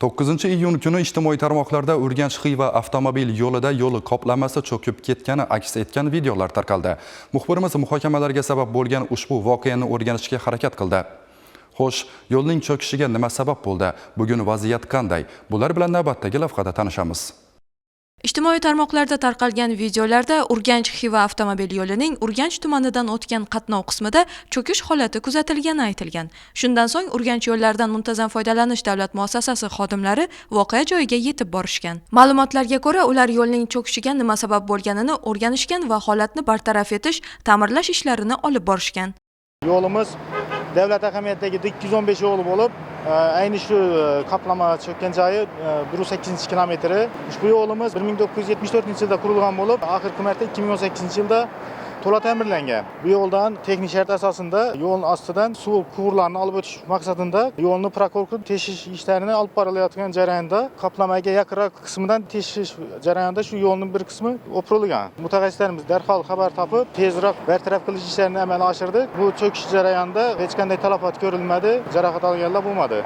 9 iyun kuni ijtimoiy tarmoqlarda Urganch Xiva avtomobil yo'lida yo'l qoplamasi cho'kib ketgani aks etgan videolar tarqaldi. Muxbirimiz muhokamalarga sabab bo'lgan ushbu voqeani o'rganishga harakat qildi. Xo'sh, yo'lning cho'kishiga nima sabab bo'ldi? Bugun vaziyat qanday? Bular bilan navbatdagi lavhada tanishamiz. Ijtimoiy tarmoqlarda tarqalgan videolarda Urganch Xiva avtomobil yo'lining Urganch tumanidan o'tgan qatnov qismida cho'kish holati kuzatilgani aytilgan. Shundan so'ng Urganch yo'llaridan muntazam foydalanish davlat muassasasi xodimlari voqea joyiga yetib borishgan. Ma'lumotlarga ko'ra, ular yo'lning cho'kishiga nima sabab bo'lganini o'rganishgan va holatni bartaraf etish, ta'mirlash ishlarini olib borishgan. Yo'limiz davlat ahamiyatidagi 215 yo'li bo'lib, ayni shu qoplama cho'kkan joyi 108-kilometri. Ushbu yo'limiz 1974 yilda qurilgan bo'lib, oxirgi marta 2018 yilda to'la ta'mirlangan. Bu yo'ldan texnik shart asosida yo'lning ostidan suv quvurlarini olib o'tish maqsadida yo'lni прокол qilib teshish ishlarini olib borilayotgan jarayonda, qoplamaga yaqinroq qismidan teshish jarayonida shu yo'lning bir qismi o'pirilgan. Mutaxassislarimiz darhol xabar topib, tezroq bartaraf qilish ishlarini amalga oshirdi. Bu cho'kish jarayonida hech qanday talafot ko'rilmadi, jarohat olganlar bo'lmadi.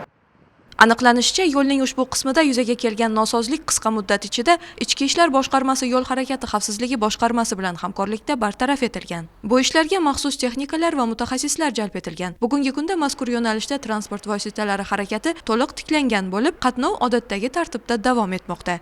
Aniqlanishicha, yo'lning ushbu qismida yuzaga kelgan nosozlik qisqa muddat ichida Ichki ishlar boshqarmasi yo'l harakati xavfsizligi boshqarmasi bilan hamkorlikda bartaraf etilgan. Bu ishlarga maxsus texnikalar va mutaxassislar jalb etilgan. Bugungi kunda mazkur yo'nalishda transport vositalari harakati to'liq tiklangan bo'lib, qatnov odatdagi tartibda davom etmoqda.